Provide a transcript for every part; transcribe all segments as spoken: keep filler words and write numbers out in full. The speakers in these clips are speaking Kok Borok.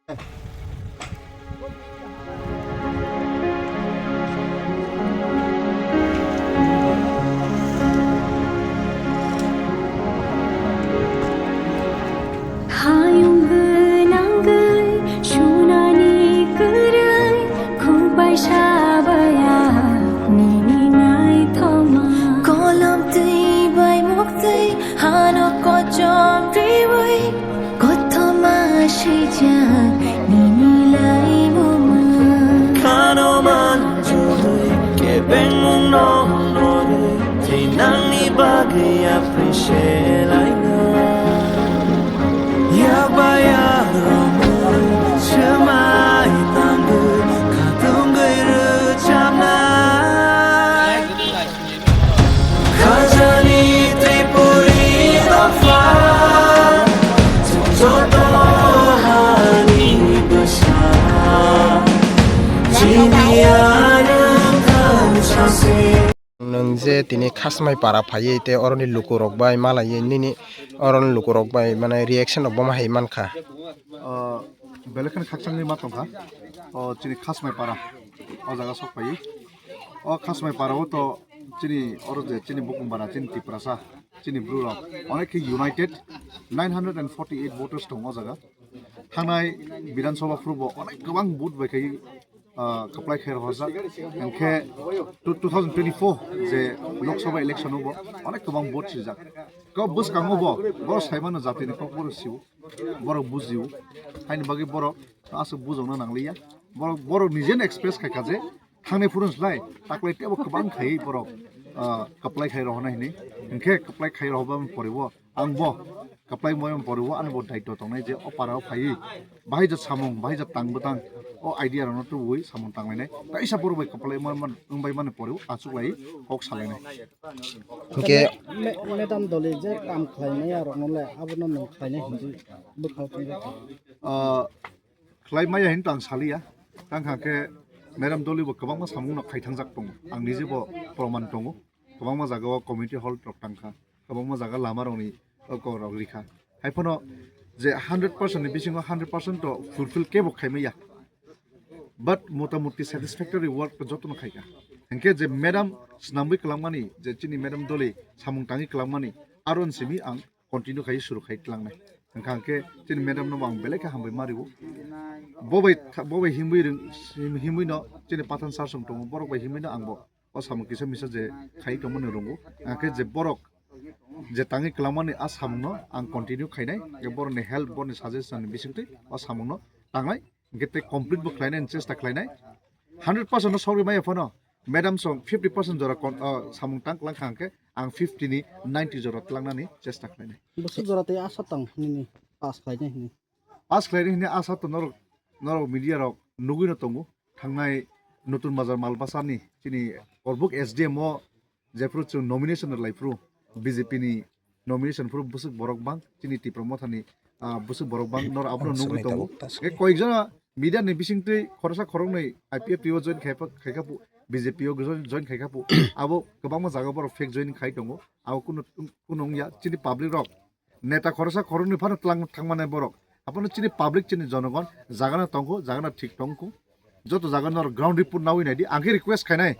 Hayung gwnangwi sunani kwrwi, khukbai sabaya nini naithoma. Kolom twi bai muktwi hano kochom twiwi, kothoma swijak nini laimungma. Khano manjui kebengmung no norwi, thinangni bagwi appreciate laina. Yakba yakromwi swmai tangwi, khatungwi rwchapnai. Khajani Tripuri dopha, joto hani bwsa, chini anwng thang sase. Nwng je tini Khasmai para phaiwi tei oroni lukurok bai malaiwi nini oroni lukurok bai mane reaction rok bo ma hai mankha. O belai kheno khakchangwi ma tongkha. O chini Khasmai para o jaga sok phaiwi. O Khasmai para o to chini oro je chini bukung bara chini Tiprasa chini bru rok onek khe united nine hundred and forty eight voters tongo o jaga. Thangnai Bidhan Sabha phuru bo onek kwbang vote bai khai ah, kwplai khe rohorjak. Hinkhe two, two thousand twenty-four je Lok Sabha election o bo onek kwbang vote swijak. Kok bwskango bo, borok saimano jatini kok borok sio, borok bujio. Haini bagwi borok aswk bujokna nangliya. Borok, borok nijeno express khaikha je thangnai phuru slai taklai tebo kwbang khaiwi borok, ah, kwplai khai rohornai hinwi. Hinkhe kwplai khai rohorba poribo Ang bo kwplai moyang poriwo ani bo daitw tongnai je o para o phaiwi bahai je samung, bahai je tang bwtang o idea rokno tubui samung tanglainai. Kaisa borok bai kwplai moyang wngbai mani poriwo achuk lai kok salainai. Hwnkhe me-, madam doli je kam khlainai arokno le abono nwng khlainai hinwi bwkhao tongwi. Ah, khlai maya hinwi to ang saliya. Tang kha khe madam doli bo kwbangma samung no khai thangjak tongo. Ang nije bo proman tongo. Kwbangma jaga o community hall rok tang kha, kwbangma jaga lama rokni kok rok ri kha. Hai phano je hundred percent ni bisingo hundred percent to fulfill kebo khai maya. But motamuti satisfactory work to jotono khai kha. Hinkhe je madam swnamwi kwlangmani, je chini madam doli samung tangwi kwlangmani, aro simi ang continue khai suru khai tlangnai. Hwnkha hwnkhe chini madam no bo ang belai khe hambai ma rio. Bo bai tha-, bo bai himwi rwng-, him-, himwi no chini Pathan sir song tongo, borok bai himwi no ang bo o samung kisa misa je khai tongmani rwngo. Hwnkhe je borok je tangwi kwlangmani a samungno ang continue khainai, je borokni help, borokni suggestion ni bisingtwi o samungno tangnai, hwnkhe tei complete bo khlainani chesta khlainai. Hundred percent no sogwi maya phano, madam song fifty percent jora kon-, o, samung tang kwlang kha hwnkhe ang fifty ni ninety jora tlangnani chesta khlainai. Bwswk jora tei asa tong nini pass khlainai hwnwi? Pass khlainai hwnwi asa to norok, norok media rok nugwi no tongo. Thangnai Notun Bazar Malbasa ni chini Korbuk S D M o jephru chwng nomination rwlai phru B J P ni nomination phru bwswk borok bang chini Tipra Motha ni, ah, bwswk borok bang norok abono nugwi tongo. Tei koyekjona media ni bisingtwi khoroksa khoroknwi I P F T o join khai pha-, khai kha phu, B J P o join, join khai kha phu. Abo kwbangma jaga borok fake join khai tongo. Abo kunu, kunu wngya chini public rok. Neta khoroksa khoroknwi phano tlang thangmani borok. Abono chini public, chini jonogon jagano tongkho, jagano thik tongkho. Joto jaga norok ground report nawi naidi. Ang khe request khainai,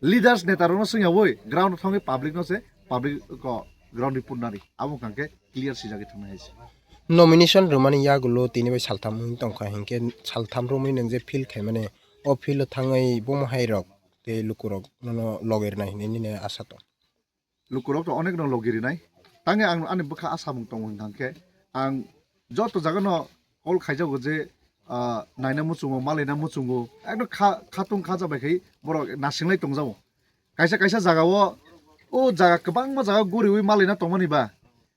leaders neta rokno swngyawi ground thangwi public no se, public ko ground report nari. Abo wngkha khe clear swijagwi thangnai hai se. Nomination rwmani yagulo tini bai saltham wng tongkha, hinkhe saltham romwi nwng je field khaimani, o field o thangwi bomo hai rok tei lukurok nono logi rwnai hinwi nini asa tong? Lukurok to onek no logi rinai. Tangwi ang ani bwkha a samung tongo hwnkha khe, ang joto jaga no call khaijago je, ah, naina muchungo, malaina muchungo, ekdom kha-, khatung khaja bai khai borok nasinglai tongjago. Kaisa kaisa jaga o, o jaga kwbangma jaga guriwi malaina tongmani ba.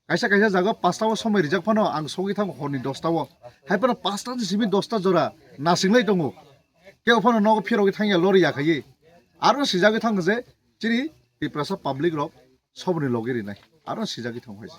Kaisa kaisa jaga pasta o somoi rijak phano ang sogwi thango horni dosta o. Hai phano pasta ni simi dosta jora nasinglai tongo. Kebo phano nogo phirogwi thangya lori ya khaiwi. Aro sijagwi thango je chini Tiprasa public rok soboni logi rinai. Aro sijagwi thango hai se.